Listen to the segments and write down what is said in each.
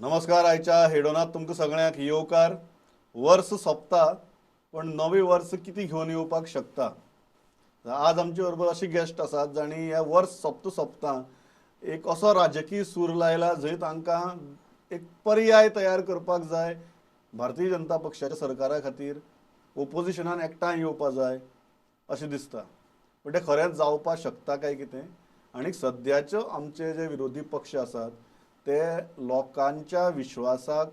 नमस्कार. आयच्या हेडोनात तुमकां सगळ्यांक येवकार. वर्स सोंपता पण नवें वर्स कितें घेवन येवपाक शकता. आज आमचे बरोबर अशे गेस्ट आसात जांणी हें वर्स सोंपता सोंपता एक असो राजकीय सूर लायला जंय तांकां एक पर्याय तयार करपाक जाय. भारतीय जनता पक्षाच्या सरकारा खातीर ओपोजिशनान एकठांय येवपा जाय अशें दिसता, पण तें खरेंच जावपाक शकता काय कितें? आनी सद्याच्यो आमचे जे विरोधी पक्ष आसात ते लोकांच्या विश्वासाक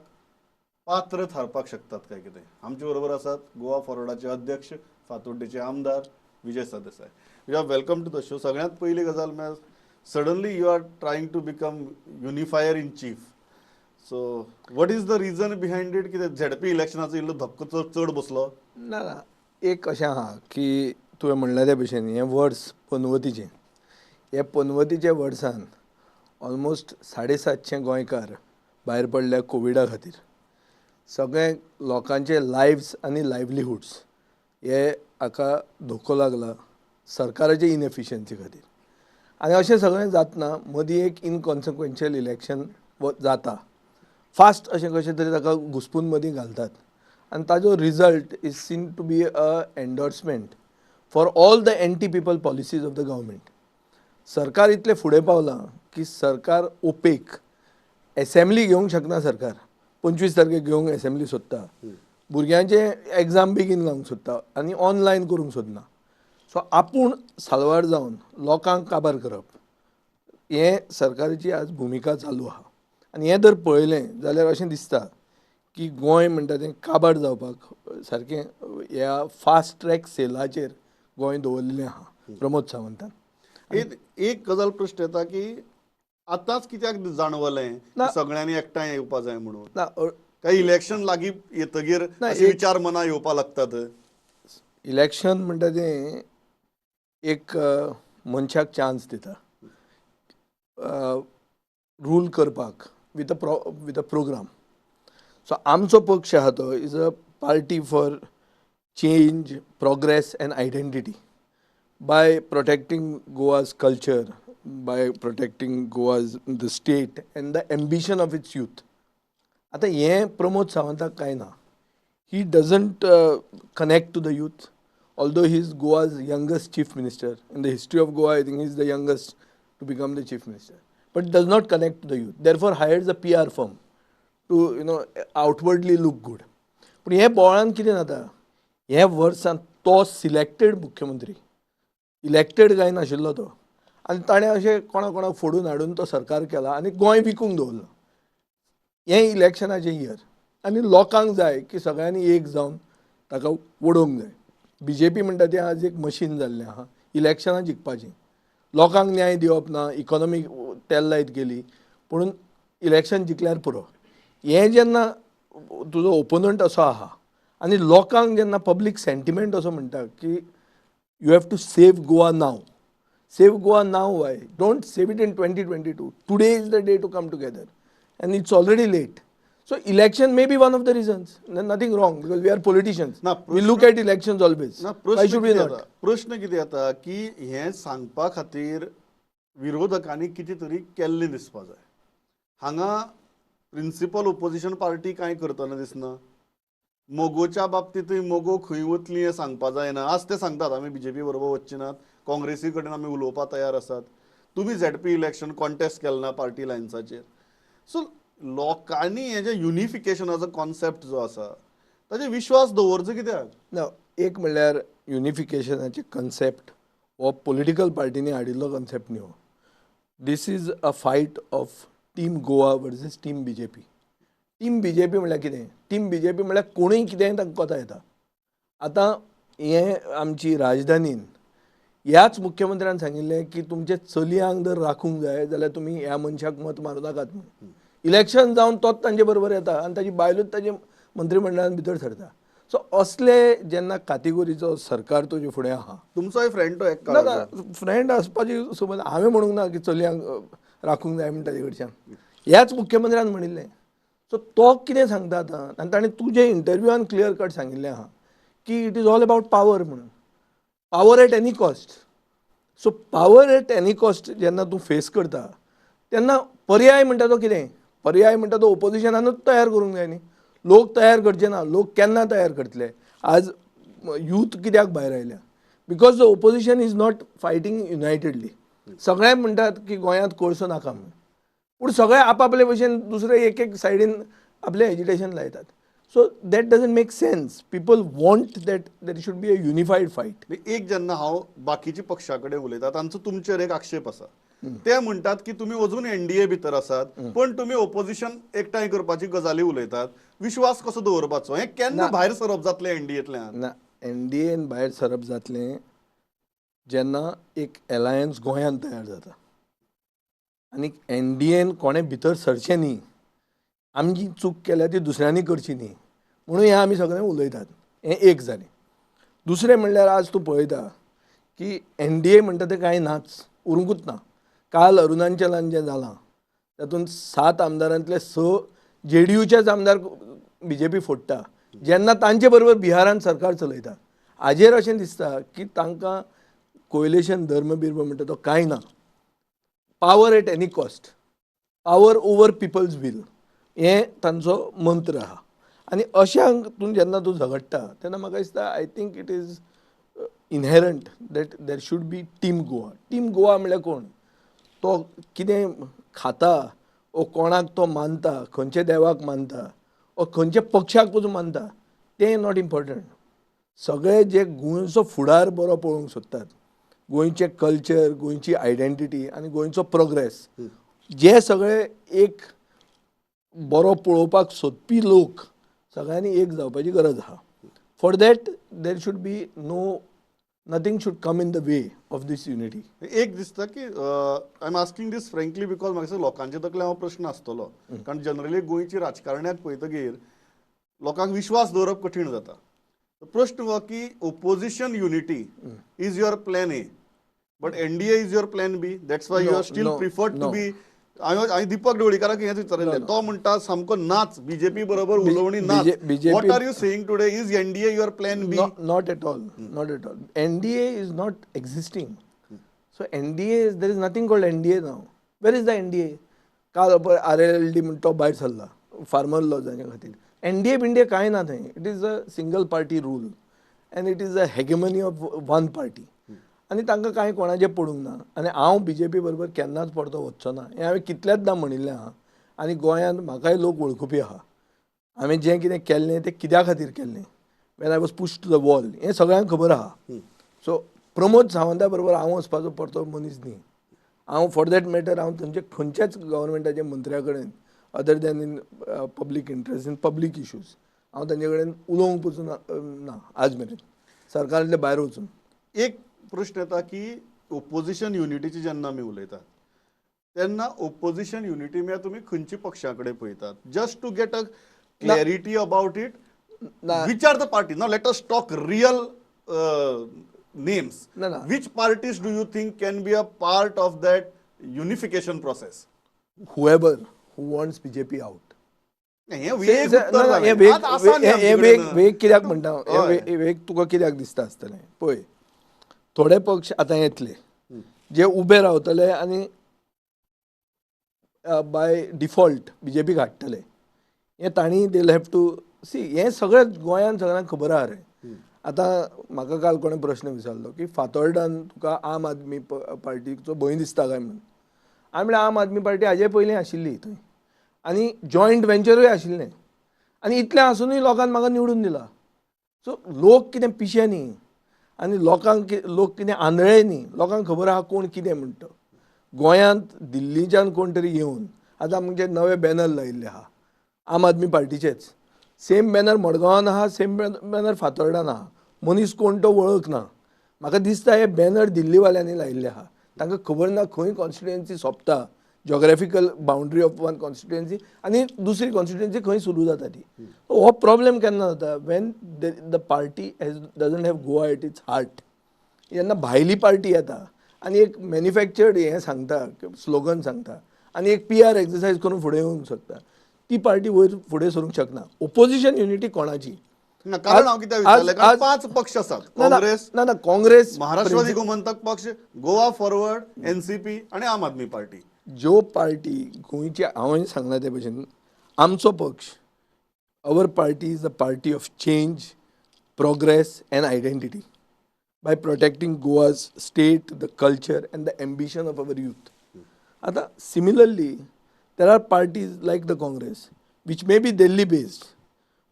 पात्र थारपाक शकतात काय कितें? आमचे बरोबर आसात गोवा फॉरवर्डाचे अध्यक्ष, फातोड्डेचे आमदार Vijay Sardesai. Vijay, welcome to the show. सगळ्यांत पयली गजाल म्हळ्यार suddenly you are trying to become unifier in chief, so what is the reason behind it? कितें झेडपी इलेक्शनाचो इल्लो धक्को चड चड बसलो? ना ना, एक अशें आहा की तुवें म्हणलें त्या भशेन हें वर्स पनवतीचें. हे पनवतीच्या वर्सान ऑलमोस्ट 750 गोंयकार भायर पडल्या कोविडा खातीर. सगळे लोकांचे लायव्स आनी लायवलीहुड्स हे हाका धोको लागला सरकाराचे इनएफिशियन्सी खातीर. आनी अशें सगळें जातना मदीं एक इनकॉन्सिक्वेन्शियल इलेक्शन जाता, फास्ट अशें कशें तरी ताका घुसपून मदीं घालतात आनी ताजो result is seen to be a endorsement for all the anti people policies of the government. सरकार इतलें फुडें पावलां की सरकार ओपेक, एसेंब्ली घेवंक शकना. सरकार 25 तारखेक घेवंक एसेंब्ली सोदता, भुरग्यांचे एग्जाम बेगीन लावंक सोदता आनी ऑनलायन करूंक सोदना. सो आपूण साल्वार जावन लोकांक काबार करप हें सरकाराची आज भुमिका चालू आहा. आनी हें जर पळयलें जाल्यार अशें दिसता की गोंय म्हणटा तें काबार जावपाक सारकें ह्या फास्ट ट्रॅक सेलाचेर गोंय दवरलेलें आहा प्रमोद सावंतान. एक एक गजाल प्रश्न येता की आतांच कित्याक जाणवलें ना. सगळ्यांनी एकठांय येवपा जाय म्हणून? ना. काय इलेक्शन लागीं येतगीर ना, अशे विचार मना येवपा लागतात? इलेक्शन म्हणटा तें एक मनशाक चान्स दिता रूल करपाक with a program. So आमचो पक्ष आहा तो is a party for change, progress and identity by protecting Goa's culture, by protecting Goa's the state and the ambition of its youth. आतां हें प्रमोद सावंताक कांय ना. He doesn't connect to the youth, although he is Goa's youngest chief minister. In the history of Goa, I think he is the youngest to become the chief minister. But does not connect to the youth. Therefore, hires a PR firm to outwardly look good. पूण हे बोवाळान कितें जाता, हे वर्सान तो selected मुख्यमंत्री, elected काय नाशिल्लो तो, आनी ताणें अशें कोणा कोणाक फोडून हाडून तो सरकार केला आनी गोंय विकूंक दवरलो. हें इलेक्शनाचें इयर आनी लोकांक जाय की सगळ्यांनी एक जावन ताका उडोवंक जाय. बीजेपी म्हणटा तें आज एक मशीन जाल्लें आहा इलेक्शनां जिखपाचें. लोकांक न्याय दिवप ना, इकॉनॉमी तेल लायत गेली, पूण इलेक्शन जिखल्यार पुरो. हें जेन्ना तुजो ओपोनंट असो आहा आनी लोकांक जेन्ना पब्लीक सेंटिमेंट असो म्हणटा की you have to save Goa now. Save Goa now, why? Don't save it in 2022. Today is the day to come together and it's already late. So election may be one of the reasons. Nothing wrong, because we are politicians. ना, we look at elections always. ना. Why प्रश्न should we कितें not? येता, प्रश्न कितें येता की हें सांगपा खातीर विरोधकांनी कितें तरी केल्लें दिसपा जाय. हांगा प्रिंसिपल ओपोजिशन पार्टी कांय करतना दिसना. मगोच्या बाबतींतूय मगो खंय वतली हें सांगपा जायना. आज ते सांगतात आमी बीजेपी बरोबर वचचे नात, काँग्रेसी कडेन आमी उलोवपा तयार आसात. तुमी झेडपी इलेक्शन कॉन्टेस्ट केलें ना पार्टी लायन्साचेर. सो लोकांनी हें जें युनिफिकेशनाचो कॉन्सेप्ट जो आसा ताचेर विश्वास दवरचो कित्याक? ना, एक म्हणल्यार युनिफिकेशनाचे कन्सेप्ट हो पॉलिटिकल पार्टींनी हाडिल्लो कन्सेप्ट न्ही हो. This is a fight of team Goa versus team BJP. Team BJP म्हणल्यार कितें? टीम बीजेपी म्हणल्यार कोणूय कितेंय तांकां कोता येता. आतां हें आमची राजधानीन ह्याच मुख्यमंत्र्यान सांगिल्लें की तुमचे चलयांक जर राखूंक जाय जाल्यार तुमी ह्या मनशाक मत मारूं नाकात म्हणून. इलेक्शन जावन तोच तांचे बरोबर येता आनी ताजी बायलूच ताजे मंत्रिमंडळान भितर सरता. सो असले जेन्ना कातेगोरीचो सरकार तुजे फुडें आहा. तुमचोय फ्रेंड तो एक ना. काळाचो. ना, फ्रेंड आसपाची समज हांवें म्हणूंक ना की चलयांक राखूंक जाय म्हण ताजे कडच्यान. ह्याच मुख्यमंत्र्यान म्हणिल्लें. सो तो कितें सांगता आतां, आनी ताणें तुजे इंटरव्यूआन क्लियर कट सांगिल्लें आहा की it is all about power म्हणून, power at any cost. So power at any cost जेन्ना तूं फेस करता तेन्ना पर्याय म्हणटा तो कितें? पर्याय म्हणटा तो ओपोजिशनानूच तयार करूंक जाय न्ही. लोक तयार करचे ना. लोक केन्ना तयार करतले? आज यूथ कित्याक भायर आयल्या? Because the opposition is not fighting unitedly. सगळे म्हणटात की गोंयांत कोळसो नाका म्हणून, पूण सगळे आपापले भशेन दुसरे एक एक सायडीन आपलें एजिटेशन लायतात. So that doesn't make sense. People want that there should be a unified fight. एक जेन्ना हांव बाकीच्या पक्षा कडेन उलयता, तांचो तुमचेर एक आक्षेप आसा. ते म्हणटात की तुमी अजून एनडीए भितर आसात, पण तुमी ओपोजिशन एकठांय करपाची गजाली उलयतात. विश्वास कसो दवरपाचो? हें केन्ना भायर सरप जातलें एनडीएंतल्यान? ना, एनडीएन भायर सरप जातलें जेन्ना एक एलायन्स गोंयांत तयार जाता आनी एनडीएन कोणें भितर सरचें न्ही, आमची चूक केल्या ती दुसऱ्यांनी करची न्ही म्हणून हें आमी सगळें उलयतात. हें एक जालें. दुसरें म्हणल्यार आज तूं पळयता की एनडीए म्हणटा तें कांय नाच, उरुंकूच ना. काल अरुणाचलान जें जालां तातूंत 7 आमदारांतले 6 जेडीयूचेच आमदार बीजेपी फोडटा, जेन्ना तांचे बरोबर बिहारान सरकार चलयता. हाजेर अशें दिसता की तांकां कोयलेशन धर्म बिर्म म्हणटा तो कांय ना. Power at any cost, power over people's will, हें तांचो मंत्र आहा. आनी अश्यांक तूं जेन्ना तूं झगडटा तेन्ना म्हाका दिसता I think it is inherent that there should be team Goa. Team Goa म्हणल्यार कोण? तो कितें खाता ओ कोणाक तो मानता, खंयच्या देवाक मानता ओ खंयच्या पक्षाक पसून मानता, तें not important. सगळे जे गोंयचो फुडार बरो पळोवंक सोदतात, गोंयचें कल्चर, गोंयची आयडेंटिटी आनी गोंयचो प्रोग्रेस, जे सगळे एक बरो पळोवपाक सोदपी लोक सगळ्यांनी एक जावपाची गरज आहा. For that there should be no, nothing should come in the way of this unity. एक दिसता की I am asking this frankly because म्हाका दिसता लोकांच्या तकले हो प्रश्न आसतलो, कारण जनरली गोंयची राजकारण्याक पळयतगीर लोकांक विश्वास दवरप कठीण जाता. प्रश्न हो की opposition unity is your plan A, but NDA is your plan B. That's why you No, are still no, preferred to no. Be. हांवें दीपक ढवळीकाराक हेंच विचारिल्लें, तो म्हणटा सामको नाच, बीजेपी बरोबर उलोवणी नाच. BJP What are you saying today? Is NDA your plan B? Not at all. Not at all. NDA is not existing. So NDA is, there is nothing called NDA now. Where is the NDA? काल पळय RLD म्हण तो भायर सरला farmer लॉजाच्या खातीर. NDA बिनडीए कांय ना थंय. It is a single party rule and it is a hegemony of one party. आनी तांकां कांय कोणाचें पडूंक ना. आनी हांव बीजेपी बरोबर केन्नाच परतो वचचो ना हें हांवें कितल्याचदां म्हणिल्लें आहा. आनी गोंयांत म्हाकाय लोक वळखुपी आहा. हांवें जें कितें केल्लें तें कित्या खातीर केल्लें, when I was pushed to the wall, हें सगळ्यांक खबर आहा. सो प्रमोद सावंता बरोबर हांव वचपाचो परतो मनीस न्ही. हांव फॉर that matter हांव थंयचे खंयच्याच गव्हर्मेंटाच्या मंत्र्या कडेन other than in public interest, in public issues, हांव तांचे कडेन उलोवंक पसून ना आज मेरेन, सरकारांतले भायर वचून. एक प्रश्न येता की ओपोजिशन युनिटीची जेन्ना आमी उलयतात तेन्ना ओपोजिशन युनिटी म्हळ्यार तुमी खंयच्या पक्षा कडेन पळयतात? Just to get a clarity about it. ना. Which are the party? Now let us talk real names. ना, ना. Which parties do you think can be a part of that unification process? Whoever who wants BJP out. हें वेग उत्तर हे जालें. वेग आज आसा न्ही हे आमचे वेग कडेन. वेग कित्याक म्हणटा हांव? हे हय. वेग तुका कित्याक दिसता आसतलें? पळय, थोडे पक्ष आतां येतले जे उबे रावतले आनी बाय डिफॉल्ट बीजेपीक हाडटले. हें तांणी they have to सी. हें सगळें गोंयांत सगळ्यांक खबर आहा रे. आतां म्हाका काल कोणें प्रश्न विचारलो की फातोर्डान तुका आम आदमी पार्टीचो भंय दिसता काय म्हणून. हांवें म्हणलें आम आदमी पार्टी हाजे पयलीं आशिल्ली थंय आनी जॉयंट वेंचरूय आशिल्लें आनी इतलें आसुनूय लोकान म्हाका निवडून दिला. सो लोक कितें पिशे न्ही आनी लोकांक लोक कितें आंधळे न्ही. लोकांक खबर आहा कोण कितें म्हणटा. गोंयांत दिल्लीच्यान कोण तरी येवन आतां आमचे नवे बॅनर लायिल्ले आहा आम आदमी पार्टीचेच, सेम बॅनर मडगांवान आहा, सेम बॅनर फातोर्डान आहा. मनीस कोण तो वळख ना. म्हाका दिसता हे बॅनर दिल्लीवाल्यांनी लायिल्ले आहा. तांकां खबर ना खंय कॉन्स्टिट्युएन्सी सोंपता, geographical boundary of one constituency आनी दुसरी कॉन्स्टिट्युएन्सी खंय सुरू जाता ती. हो प्रॉब्लेम केन्ना जाता? When the party has doesn't have Goa at its heart. जेन्ना भायली पार्टी येता आनी एक मॅन्युफॅक्चर्ड हें सांगता, स्लोगन सांगता आनी एक पीआर एक्सरसायज करून फुडें येवंक सोदता, ती पार्टी वयर फुडें सरूंक शकना. ओपोजिशन युनिटी कोणाची? ना, कारण हांव कित्याक विचारलें, कारण 5 पक्ष आसात. ना, ना, काँग्रेस, ना ना, काँग्रेस, महाराष्ट्रवादी गोमंतक पक्ष, गोवा फॉरवर्ड, एनसीपी आणि आम आदमी पार्टी. ज्यो पार्टी गोंयची, हांवें सांगलां ते भशेन, आमचो पक्ष, our party is a party of change, progress and identity by protecting Goa's state, the culture and the ambition of our youth. आतां similarly there are parties like the Congress which may be Delhi based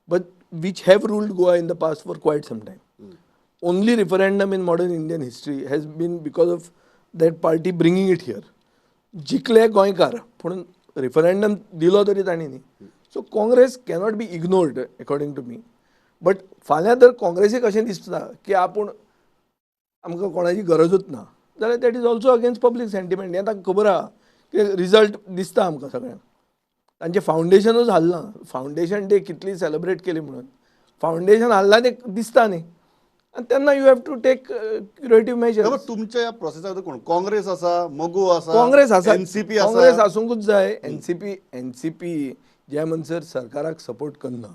but which have ruled Goa in the past for quite some time. Only referendum in modern Indian history has been because of that party bringing it here. जिखले गोंयकार, पूण रिफरंडम दिलो तरी तांणी न्ही. So Congress cannot be ignored according to me. But फाल्यां जर काँग्रेसीक अशें दिसता की आपूण आमकां कोणाची गरजूच ना जाल्यार that is also against public sentiment. हें तांकां खबर आहा की रिजल्ट दिसता आमकां सगळ्यांक. तांचें फावंडेशनूच हाल्लां. फावंडेशन डे कितली सेलिब्रेट केली म्हणून फावंडेशन हाल्लां तें दिसता न्ही, आनी तेन्ना you have to take curative measure. तुमच्या ह्या प्रोसेसाक कोण? काँग्रेस आसा, मगो आसा, काँग्रेस आसा. एनसीपी आसा. काँग्रेस आसूंकूच जाय. एनसीपी, एनसीपी जे म्हणसर सरकाराक सपोर्ट करना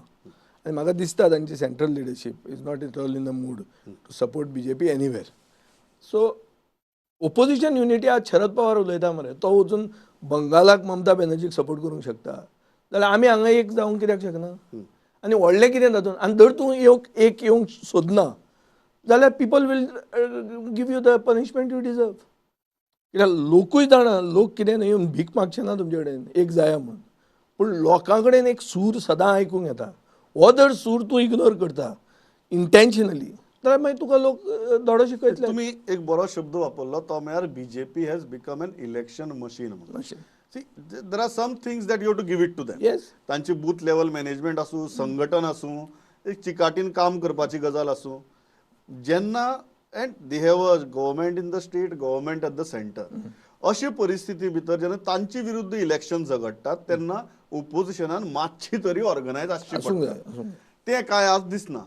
आनी म्हाका दिसता तांची central leadership is not at all in the mood to support BJP anywhere. So opposition unity, आज शरद पवार उलयता मरे, तो वचून बंगालाक ममता बॅनर्जीक सपोर्ट करूंक शकता जाल्यार आमी हांगा एक जावंक कित्याक शकना? आनी व्हडलें कितें तातूंत? आनी जर तूं येवंक एक येवंक सोदना जाल्यार people will give you the punishment you deserve. कित्याक लोकूय जाणा, लोक कितें न्हय येवन भीक मागचे ना तुमचे कडेन एक जाया म्हूण, पूण लोकां कडेन एक सूर सदां आयकूंक येता. हो जर सूर तूं इग्नोर करता इंटेन्शनली जाल्यार मागीर तुका लोक धडो शिकयतले. तुमी एक बरो शब्द वापरलो, तो म्हळ्यार BJP has become an election machine म्हणून. अशें. See, there are some things that you to give it to them. तांची बूथ लेवल मॅनेजमेंट आसूं, संघटन आसूं, एक चिकाटीन काम करपाची गजाल आसूं, जेन्ना and they have a government in the state, government at the center, अशे परिस्थिती भितर जेन्ना तांचे विरुद्ध इलेक्शन झगडटात तेन्ना ओपोजिशनान मातशी तरी ऑर्गनायज आसची आसूंक पडटा. जाय, आसूंक जाय. तें काय आज दिसना.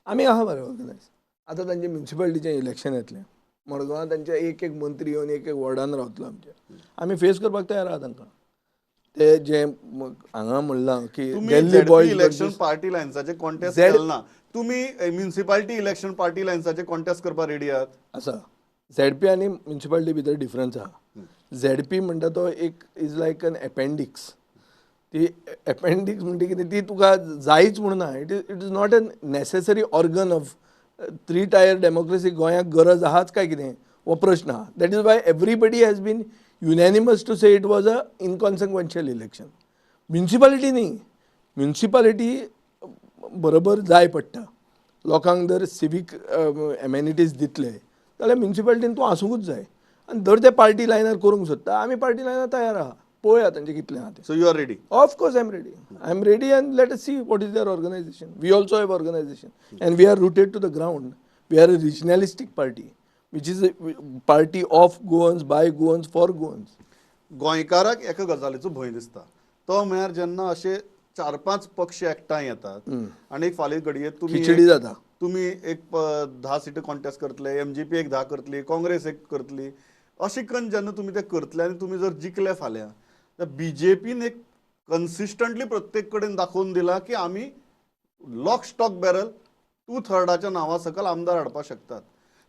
आमी आहा मरे ऑर्गनायज. आतां तांचें म्युनिसिपालिटीचें इलेक्शन येतलें, मडगांवां तांचे एक एक मंत्री येवन एक एक वॉर्डान रावतलो आमच्या. आमी फेस करपाक तयार आहा तांकां. ते जे हांगा म्हणलां की तुमी दिल्ली बॉयज इलेक्शन पार्टी लायन्साचे कॉन्टेस्ट केलना, तुमी म्युनिसिपालिटी इलेक्शन पार्टी लायन्साचे कॉन्टेस्ट करपाक रेडी आहात? आसा. झेडपी आनी म्युनिसिपालिटी भितर डिफरन्स आहा. झेडपी म्हणटा तो एक is like an appendix. ती एपेंडिक्स म्हणटा कितें, ती तुका जायच म्हणून ना. It is not a necessary organ of three tier democracy. गोंयाक गरज आहाच काय कितें हो प्रश्न आहा. That is why everybody has been unanimous to say it was a inconsequential election. Municipality न्ही, म्युनिसिपालिटी बरोबर जाय पडटा लोकांक. जर सिवीक एमेनिटीज दितले जाल्यार म्युनिसिपालिटीन तूं आसूंकूच जाय. आनी जर ते पार्टी लायनार करूंक सोदता, आमी पार्टी लायनार तयार आहा. पळोवया तांचें कितलें आहा तें. So you are ready? Of course I am ready. I am ready and let us see what is their organization. We also have organization and we are rooted to the ground. We are a regionalistic party, which is a party of Goans, by Goans, for Goans. गोंयकाराक एका गजालीचो भंय दिसता, तो म्हळ्यार जेन्ना अशे चार पांच पक्ष एकठांय येतात आनी एक फाल्यां घडये तुमी खिचडी जाता. तुमी एक 10 सिटी कॉन्टेस्ट करतले, एमजीपी एक 10 करतली, काँग्रेस एक करतली, अशें करून जेन्ना तुमी ते करतले आनी तुमी जर जिखले फाल्यां, बीजेपीन एक कन्सिस्टंटली प्रत्येक कडेन दाखोवन दिला की आमी लॉक स्टॉक बॅरल टू थर्डाच्या नांवा सकयल आमदार हाडपाक शकतात.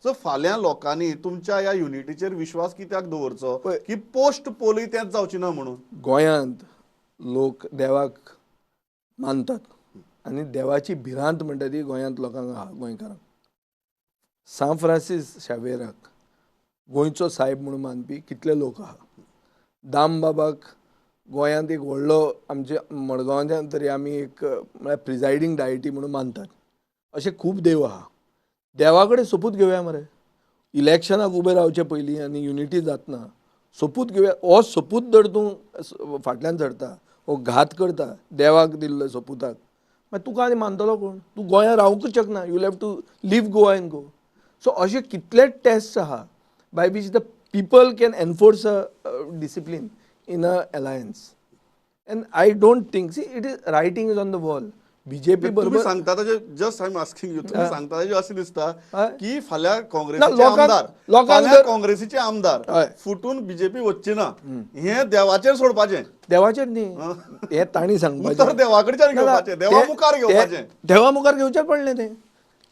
सो फाल्यां लोकांनी तुमच्या ह्या युनिटीचेर विश्वास कित्याक दवरचो पळय. की पोस्ट पोलूय तेंच जावची ना म्हणून? गोंयांत लोक देवाक मानतात आनी देवाची भिरांत म्हणटा ती गोंयांत लोकांक आहा. गोंयकारांक सांत फ्रांसीस शावेराक गोंयचो सायब म्हणून मानपी कितले लोक आहा. दामबाबाक गोंयांत एक व्हडलो, आमच्या मडगांवांच्यान तरी आमी एक म्हळ्यार प्रिजायडींग डायटी म्हणून मानतात. अशे खूब देव आहा. देवा कडेन सोपूत घेवया मरे इलेक्शनाक उबे रावचे पयलीं आनी युनिटी जातना सोपूत घेवया. हो सोपूत जर तूं फाटल्यान सरता, हो घात करता देवाक दिल्लो सोपुताक, मागीर तुका आनी मानतलो कोण? तूं गोंयांत रावंकूच शकना. You have to leave Goa and go. So अशे कितले टेस्ट आहा by which the people can enforce a discipline in a alliance, and I don't think, see, it is writing is on the wall. BJP तुम्ही बरोबर सांगता ताजे, just I am asking you, तुम्ही सांगता ताजे अशें दिसता की फाल्यां काँग्रेसीचे आमदार, लोकांक फाल्यां काँग्रेसीचे आमदार फुटून बीजेपी वचची ना, हें देवाचेर सोडपाचें? देवाचेर न्ही, हें तांणी सांगपाचें. उतर देवा कडच्यान घेवपाचें, देवा मुखार घेवपाचें. देवा मुखार घेवचें पडलें तें.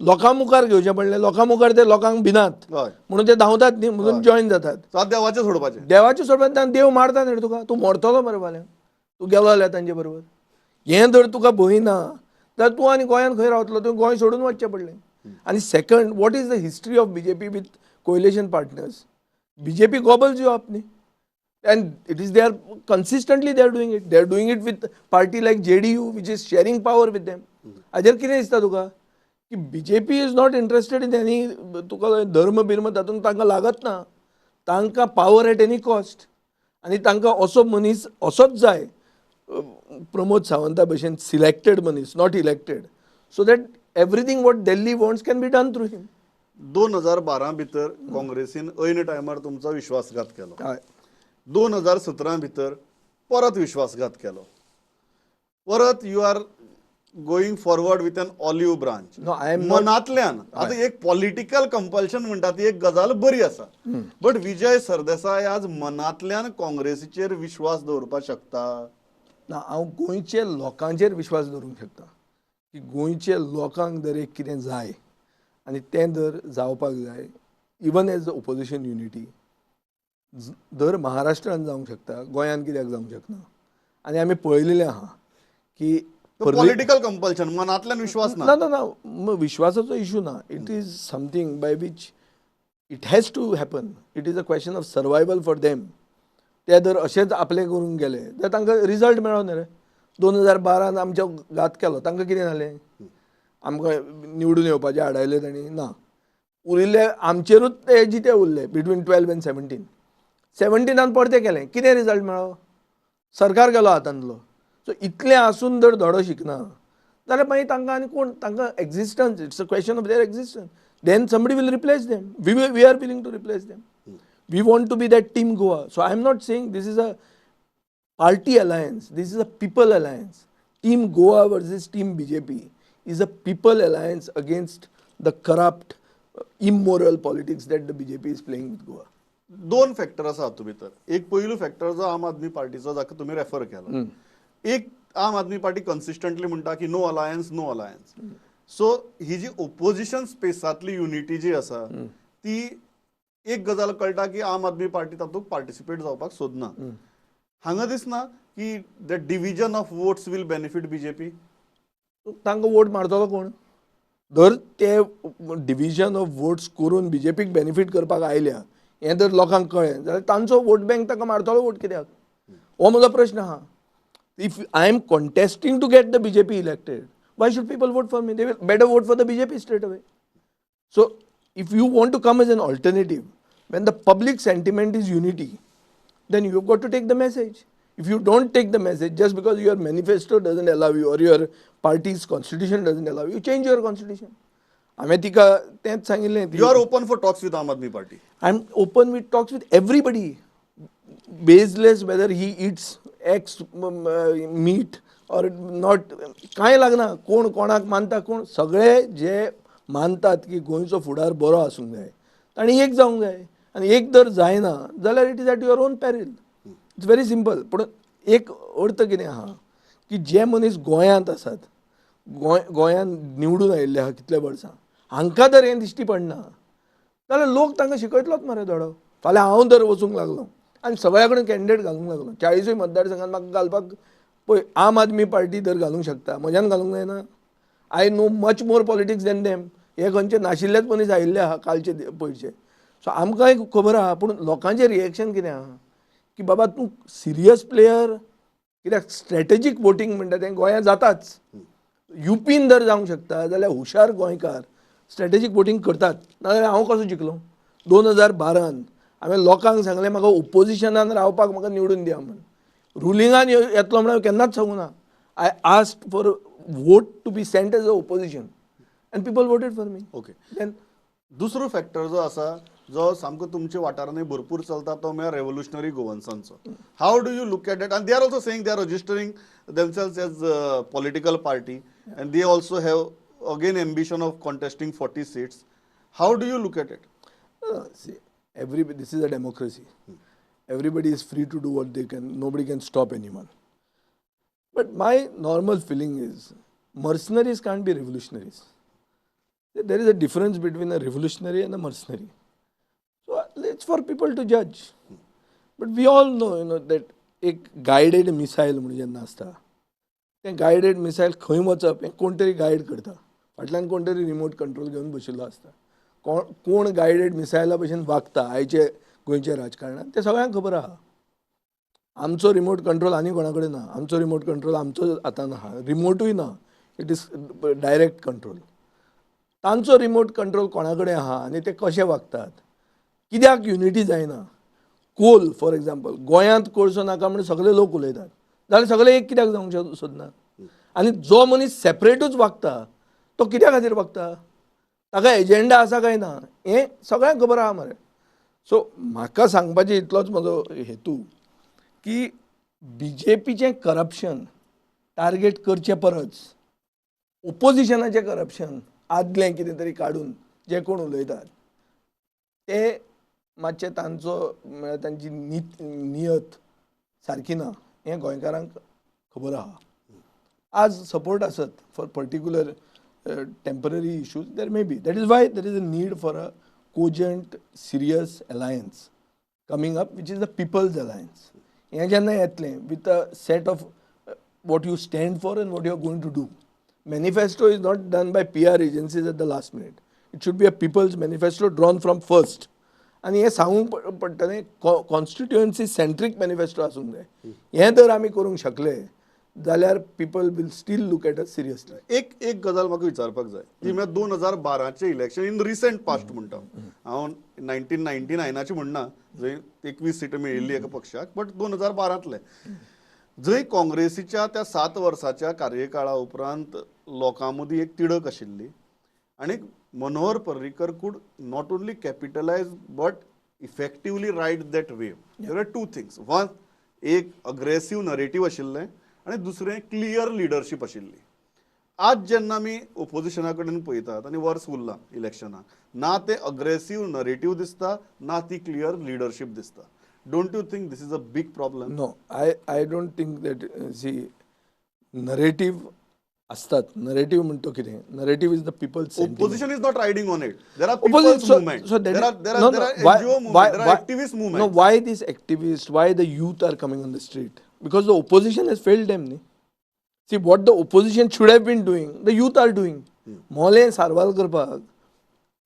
लोकां मुखार घेवचें पडलें. लोकां मुखार ते लोकांक भिनात म्हणून ते धांवतात न्ही, म्हणून जॉयन जातात. सो देवाचें सोडपाचें, देवाचें सोडपाचें. देव मारता न्ही तुका, तूं मरतलो मरे फाल्यां, तूं गेलो जाल्यार तांचे बरोबर. हें जर तुका भंय ना जाल्यार तूं आनी गोंयांत खंय रावतलो? तुवें गोंय सोडून वचचें पडलें. आनी second, what is the history of BJP with coalition partners? BJP gobbles you up न्ही, and it is they are consistently they are doing it. They are doing it with party like JDU, which is sharing power with them. हाजेर कितें दिसता तुका की BJP is not interested in any, तुका धर्म बिर्म तातूंत तांकां लागत ना. तांकां पावर एट एनी कॉस्ट, आनी तांकां असो मनीस असोच जाय, प्रमोद सावंता भशेन सिलेक्टेड मनीस, not elected, so that everything what Delhi wants can be done through him. 2012 भितर काँग्रेसीन ऐन टायमार तुमचो विश्वासघात केलो. 2017 भितर परत विश्वासघात केलो. परत you are going forward with an olive branch. No, I am not- मनांतल्यान आतां एक पॉलिटिकल कंपल्शन म्हणटा ती एक गजाल बरी आसा, बट विजय सरदेसाय आज मनांतल्यान काँग्रेसीचेर विश्वास दवरपाक शकता? ना, हांव गोंयचे लोकांचेर विश्वास दवरूंक शकता की गोंयचे लोकांक जर एक कितें जाय आनी तें जर जावपाक जाय, even as a opposition unity जर महाराष्ट्रान जावंक शकता, गोंयांत कित्याक जावंक शकना? आनी आमी पळयलेलें आहा की पॉलिटिकल कंपल्शन, मनांतल्यान विश्वास ना. ना ना ना, विश्वासाचो इशू ना. It is something by which it has to happen. It is a question of survival for them. ते जर अशेंच आपले करूंक गेले जाल्यार तांकां रिजल्ट मेळना रे. 2012 आमचो घात केलो, तांकां कितें जालें? आमकां निवडून येवपाचें आडायलें तांणी ना. उरिल्ले आमचेरूच ते जिते उरले बिटवीन 12 एंड 17. 17नान परतें केलें, कितें रिजल्ट मेळ्ळो? सरकार गेलो हातांतलो. सो इतलें आसून जर धडो शिकना जाल्यार मागीर तांकां आनी कोण, तांकां existence, it's a question of their existence. Then somebody will replace them. We are willing to replace them. We want to be that Team Goa. So I am not saying this is a party alliance, this is a people alliance. Team Goa versus Team BJP is a people alliance against the corrupt, immoral politics that the BJP is playing with Goa. दोन factor आसा हातूंत भितर. एक पयलो factor जो आम आदमी पार्टीचो, जाका तुमी रेफर केला. एक आम आदमी पार्टी कन्सिस्टंटली म्हणटा की no alliance, no alliance. So ही जी ओपोजिशन स्पेसांतली युनिटी जी आसा ती एक गजाल कळटा की आम आदमी पार्टी तातूंत पार्टिसिपेट जावपाक सोदना. हांगा दिसना की the division of votes will benefit BJP? तांकां वोट मारतलो कोण? जर ते डिविजन ऑफ वोट्स करून बीजेपीक बेनिफीट करपाक आयल्या हें जर लोकांक कळ्ळें जाल्यार तांचो वोट बँक ताका मारतलो वोट कित्याक? हो म्हजो प्रश्न आहा. If I am contesting to get the BJP elected, why should people vote for me? They will better vote for the BJP straight away. So if you want to come as an alternative, when the public sentiment is unity, then you've got to take the message. If you don't take the message just because your manifesto doesn't allow you or your party's constitution doesn't allow you, change your constitution. हांवें तिका तेंच सांगिल्लें. You are open for talks with Aam Aadmi Party? I am open with talks with everybody, baseless whether he eats X meat or not. कांय लागना, कोण कोणाक मानता, कोण सगळे जे मानतात की गोंयचो फुडार बरो आसूंक जाय तांणी एक जावंक जाय. आनी एक जर जायना जाल्यार it is at your own peril. It's very simple. पूण एक अर्थ कितें आहा की जे मनीस गोंयांत आसात, गोंय गोंयांत निवडून आयिल्ले आहा कितले वर्सां, हांकां जर हें दिश्टी पडना जाल्यार लोक तांकां शिकयतलोच मरे धडो. फाल्यां हांव जर वचूंक लागलो आनी सगळ्या कडेन कॅन्डिडेट घालूंक लागलो, 40 मतदारसंघात म्हाका घालपाक पळय, आम आदमी पार्टी जर घालूंक शकता, म्हज्यान घालूंक जायना? I know much more politics than them. हे खंयचे नाशिल्लेच मनीस आयिल्ले आहा कालचे पयरचे. सो आमकांय खबर आहा, पूण लोकांचें रिएक्शन कितें आहा की बाबा तूं सिरियस प्लेयर कित्याक? स्ट्रॅटेजीक वोटींग म्हणटा तें गोंयांत जाताच. युपीन जर जावंक शकता जाल्यार हुशार गोंयकार स्ट्रॅटेजीक वोटींग करतात. नाजाल्यार हांव कसो जिखलो 2012न? हांवें लोकांक सांगलें, म्हाका ओपोजिशनान रावपाक म्हाका निवडून दिया म्हूण. रुलिंगान येतलो म्हणून हांवें केन्नाच सांगूं ना. I asked for vote to be sent as a opposition and people voted for me. Then दुसरो फॅक्टर जो आसा, जो सामको तुमच्या वाठारांनी भरपूर चलता, तो म्हळ्यार revolutionary गोवन्सांचो. How do you look at that? आनी they are also saying they are registering themselves as political party and they also have again ambition of contesting 40 seats. How do you look at it? See, every this is a democracy. Everybody is free to do what they can. Nobody can stop anyone. But my normal feeling is mercenaries can't be revolutionaries. There is a difference between a revolutionary and a mercenary. So it's for people to judge, but we all know that एक guided missile म्हणून जेन्ना आसता, तें guided missile खंय वचप हें कोण तरी गायड करता. फाटल्यान कोण तरी रिमोट कंट्रोल घेवन बशिल्लो आसता. कोण कोण गायडेड मिसायला भशेन वागता आयचे गोंयच्या राजकारणात तें सगळ्यांक खबर आहा. आमचो रिमोट कंट्रोल आनी कोणा कडेन ना. आमचो रिमोट कंट्रोल आमचो हातान आहा, रिमोटूय ना, it is direct control. तांचो रिमोट कंट्रोल कोणा कडेन आहा आनी ते कशे वागतात, कित्याक युनिटी जायना? कोल फॉर एग्जाम्पल, गोंयांत कोळसो नाका म्हण सगळे लोक उलयतात, जाल्यार सगळे एक कित्याक जावंक सोदना? आनी जो मनीस सेपरेटूच वागता तो कित्या खातीर वागता, ताका एजेंडा आसा काय ना, हें सगळ्यांक खबर आहा मरे. सो म्हाका सांगपाचें इतलोच म्हजो हेतू की बीजेपीचें करप्शन टार्गेट करचे परस ओपोजिशनाचें करप्शन आदलें कितें तरी काडून जे कोण उलयतात ते मातशें तांचो, म्हळ्यार तांची नियत सारकी ना हें गोंयकारांक खबर आहा. आज सपोर्ट आसत for particular temporary issues, there may be. That is why there is a need for a cogent, serious alliance coming up, which is the People's Alliance. हें जेन्ना येतलें with a set of what you stand for and what you are going to do. Manifesto is not done by PR agencies at the last minute. It should be a people's manifesto drawn from first. आनी हें सांगूंक पडटलें, constituency सेंट्रीक manifesto आसूंक जाय. हें जर आमी करूंक शकले जाल्यार people will still look at us seriously. एक एक गजाल म्हाका विचारपाक जाय ती म्हळ्यार 2012चें इलेक्शन, इन रिसंट पास्ट म्हणटा हांव, 1999आचें म्हणना जंय 21 सिटां मेळिल्ली एका पक्षाक, बट 2012तलें जंय काँग्रेसीच्या त्या 7 वर्साच्या कार्यकाळा उपरांत लोकां मदीं एक तिडक आशिल्ली आनी Manohar Parrikar could not only capitalize but effectively ride that wave. There are two things: one, एक अग्रेसीव नरेटीव आशिल्लें आनी दुसरें क्लियर लिडरशीप आशिल्ली. आज जेन्ना आमी ओपोजिशना कडेन पळयतात आनी वर्स उरलां इलेक्शनाक, ना ते अग्रेसीव नरेटीव दिसता, ना ती क्लियर लिडरशीप दिसता. Don't you think this is a big problem? No, I don't think that. See, narrative असतात. नरेटिव्ह म्हणतो कितें? Narrative is the people's. Opposition is not riding on it. There are people's movement. So that there are is- there are no, there no, are NGO movement. There are activist No, movements. Why these activists, why the youth are coming on the street? Because the opposition has failed them. न्ही? See, what the opposition should have been doing, the youth are doing. मोलें सारवाल करपाक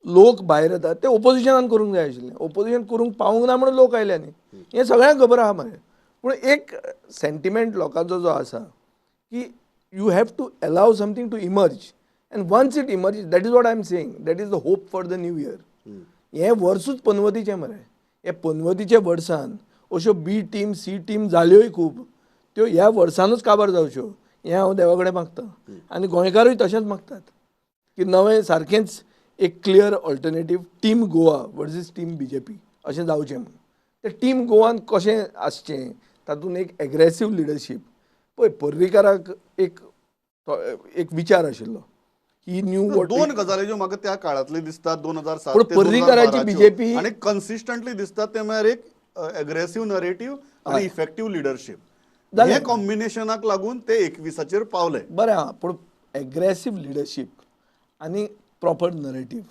लोक भायर येतात ते ओपोजिशनान करूंक जाय आशिल्लें. Opposition करूंक पावूंक ना म्हणून लोक आयले न्ही, हें सगळ्यांक खबर आहा मरे. पूण एक सेंटिमेंट लोकांचो जो आसा की you have to allow something to emerge, and once it emerge, that is what I am saying, that is the hope for the new year. हें वर्सूच पनवतीचें मरे. हे पनवतीच्या वर्सान अश्यो बी टीम, सी टीम जाल्योय खूब, त्यो ह्या वर्सानूच काबार जावच्यो हें हांव देवा कडेन मागतां आनी गोंयकारूय तशेंच मागतात की नवें सारकेंच एक clear alternative, Team Goa versus Team BJP अशें जावचें म्हूण. ते टीम गोवान कशें आसचें, तातूंत एक एग्रेसीव लिडरशीप. पळय, पर्रीकाराक एक एक विचार आशिल्लो, ही न्यू what. दोन गजाली ज्यो म्हाका त्या काळांतले दिसतात, 2007 पूण ते पर्रीकाराची 2012 BJP आनी कन्सिस्टंटली दिसतात ते म्हळ्यार एक एग्रेसीव नरेटीव आनी इफेक्टीव लिडरशीप. जालें. हे कॉम्बिनेशनाक लागून ते 21आचेर पावले. बरें आहा, पूण एग्रेसीव लिडरशीप आनी प्रॉपर नरेटीव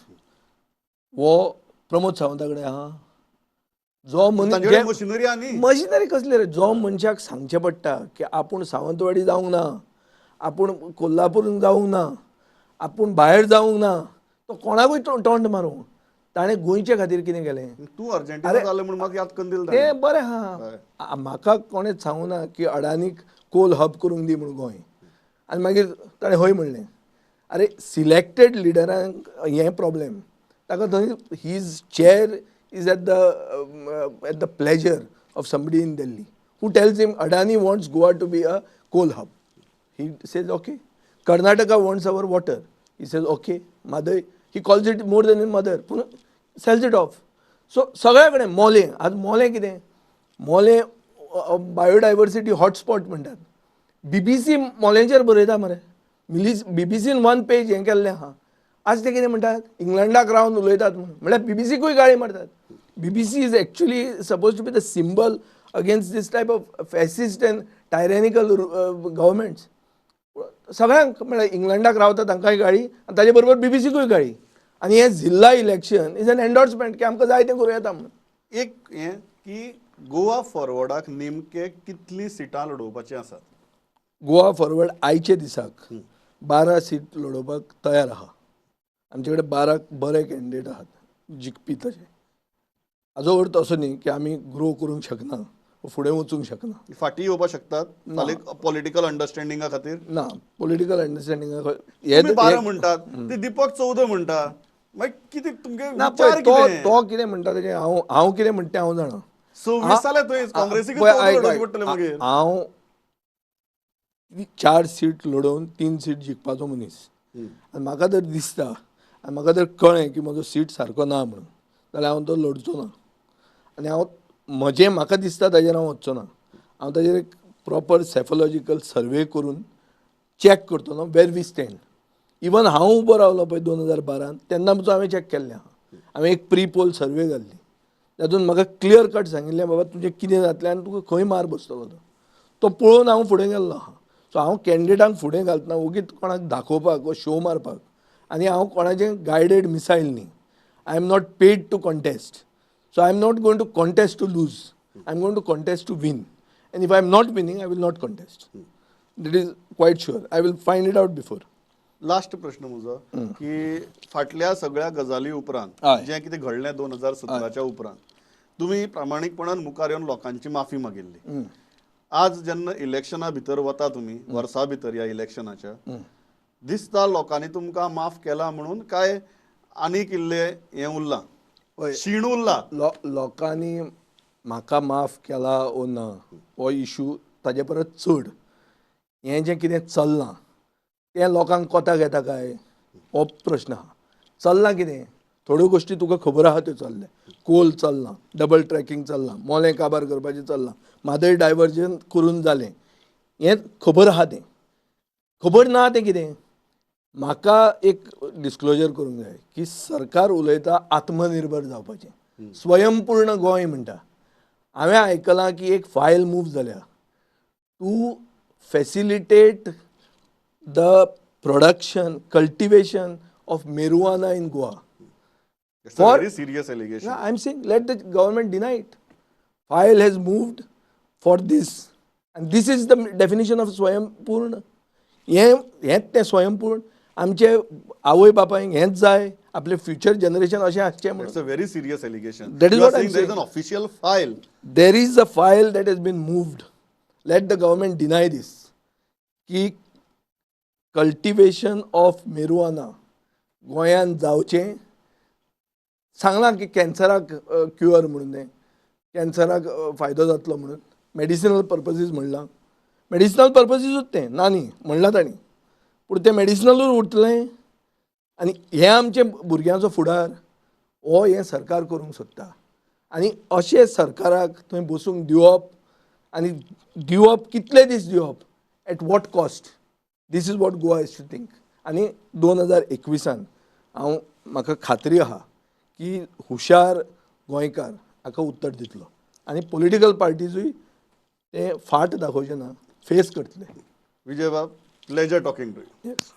हो प्रमोद सावंता कडेन आहा? जो मनीस तांचे कडेन मशिनरी आनी मशिनरी कसली रे? जो मनशाक सांगचें पडटा की आपूण सावंतवाडी जावंक ना, आपूण कोल्हापूर जावंक ना, आपूण भायर जावंक ना, तो कोणाकूय तोंड मारूं, ताणें गोंयचे खातीर कितें केलें? तूं अर्जेंटिना जालें म्हूण म्हाका याद करून दिल. तें बरें आहा. म्हाका कोणेंच सांगूं ना की अडानीक कोल हब करूंक दी म्हूण गोंय आनी मागीर ताणें हय म्हणलें. अरे, सिलेक्टेड लिडरांक हें प्रॉब्लेम. ताका थंय his chair is at the pleasure of somebody in Delhi who tells him Adani wants Goa to be a coal hub. He says okay. Karnataka wants our water. He says okay. Mhadei, he calls it more than mother, पूण sales it of. So सगळ्या कडेन मोलें, आज मोलें कितें, मोलें biodiversity hotspot म्हणटात. BBC मोलेंचेर बरयता मरे. मिलीज बीबीसीन one पेज हें केल्लें आहा. आज ते कितें म्हणटात, इंग्लंडाक रावन उलयतात म्हणून, म्हळ्यार बीबीसीकूय गाळी मारतात. BBC is actually supposed to be the symbol against this type of fascist and tyrannical governments. सगळ्यांक, म्हळ्यार इंग्लंडाक रावता तांकांय गाळी आनी ताजे बरोबर बीबीसीकूय गाळी. आनी हें जिल्ला इलेक्शन is an endorsement की आमकां जाय तें करूं येता म्हणून. एक हें की गोवा फॉरवर्डाक नेमके कितली सिटां लडोवपाचीं आसात? गोवा फॉरवर्ड आयचे दिसाक 12 सीट लडोवपाक तयार आहा. आमचे कडेन 12 बरे कॅन्डिडेट आहात जिखपी. तशें हाजो अर्थ असो न्ही की आमी ग्रो करूंक शकना, फुडें वचूंक शकना. फाटीं येवपाक शकतात पॉलिटिकल अंडरस्टँडिंगा खातीर? ना, पॉलिटिकल अंडरस्टँडिंगा तुमी 12 म्हणटात, ते दीपक 14 म्हणटा, मागीर कितें तुमगे ना? विचार? पळय, तो कितें? तो कितें म्हणटा तेजें हांव हांव कितें म्हणटा तें हांव जाणा. 26 जाल्यार थंय काँग्रेसीक पळय, 14 आयक, लडोवचें आयक. पडटलें मागीर. हांव 4 सीट लडोवन 3 सीट जिखपाचो मनीस आनी म्हाका जर दिसता आनी म्हाका जर कळ्ळें की म्हजो सीट सारको ना म्हणून, जाल्यार हांव तो लडचो ना. आनी हांव म्हजें म्हाका दिसता ताजेर हांव वचचो ना. हांव ताजेर एक प्रॉपर सेफोलॉजिकल सर्वे करून चॅक करतलो वेर we stand. Even हांव उबो रावलो पळय 2012न, तेन्ना पसून हांवें चॅक केल्लें आहा. हांवें एक प्री पोल सर्वे घाल्ली, तातूंत म्हाका क्लियर कट सांगिल्लें, बाबा तुजें कितें जातलें आनी तुका खंय मार बसतलो. तो तो पळोवन हांव फुडें गेल्लो आहा. सो हांव कॅन्डिडेटांक फुडें घालतना ओगीच कोणाक दाखोवपाक वा शो मारपाक, आनी हांव कोणाचें गायडेड मिसायल न्ही. I am not paid to contest, so I am not going to contest to lose, I am going to contest to win, and if I am not winning, I will not contest. That is quite sure. I will find it out before. Last प्रश्न म्हजो की फाटल्या सगळ्या गजाली उपरांत, जें कितें घडलें 2017च्या उपरांत, तुमी प्रामाणीकपणान मुखार येवन लोकांची माफी मागिल्ली. आज जेन्ना इलेक्शना भितर वता तुमी, वर्सा भितर ह्या इलेक्शनाच्या, दिसता लोकांनी तुमकां माफ केला म्हणून, काय आनीक इल्लें हें उरलां, शीण उरला? लोकांनी म्हाका माफ केला ओ ना हो इशू ताजे परस चड हें जें कितें चल्लां तें लोकांक कोताक येता काय हो प्रश्न आहा. चल्लां कितें, थोड्यो गोश्टी तुका खबर आहा त्यो चल्ल्या. कोल चल्लां, डबल ट्रॅकिंग चल्लां, मोलें काबार करपाचें चल्लां, म्हादय डायवर्जन करून जालें, हें खबर आहा. तें खबर ना तें कितें, म्हाका एक डिस्क्लोजर करूंक जाय की सरकार उलयता आत्मनिर्भर जावपाचें, स्वयंपूर्ण गोंय म्हणटा. हांवें आयकलां की एक फायल मूव जाल्या to facilitate the production, cultivation of marijuana in Goa. Very serious allegation. I am saying, let the government deny it. File has moved for this, and this is the definition of स्वयंपूर्ण. हें हेंच तें स्वयंपूर्ण. आमचे आवय बापायक हेंच जाय, आपले फ्युचर जनरेशन अशें आसचें म्हणून. It's a very serious allegation. That is what I'm There is saying. An official file. There is a file that has been moved. Let the government deny this. की कल्टिवेशन ऑफ मेरुआना गोंयांत जावचें. सांगलां की कॅन्सराक cure म्हणून, तें कॅन्सराक फायदो जातलो म्हणून मेडिसिनल पर्पजीस म्हणलां. मेडिसिनल पर्पजीसूच तें ना न्ही म्हणलां तांणी, पूण तें मेडिसिनलूच उरतलें. आनी हें आमचे भुरग्यांचो फुडार हो हें सरकार करूंक सोदता. आनी अशें सरकाराक थंय बसूंक दिवप, आनी दिवप कितले दीस दिवप, at what cost, this is what Goa is to think. आनी 2021न हांव म्हाका खात्री आहा की हुशार गोंयकार हाका उत्तर दितलो आनी पॉलिटिकल पार्टीजूय ते फाट दाखोवचे ना, फेस करतले. विजय बाब, pleasure talking to you. Yes.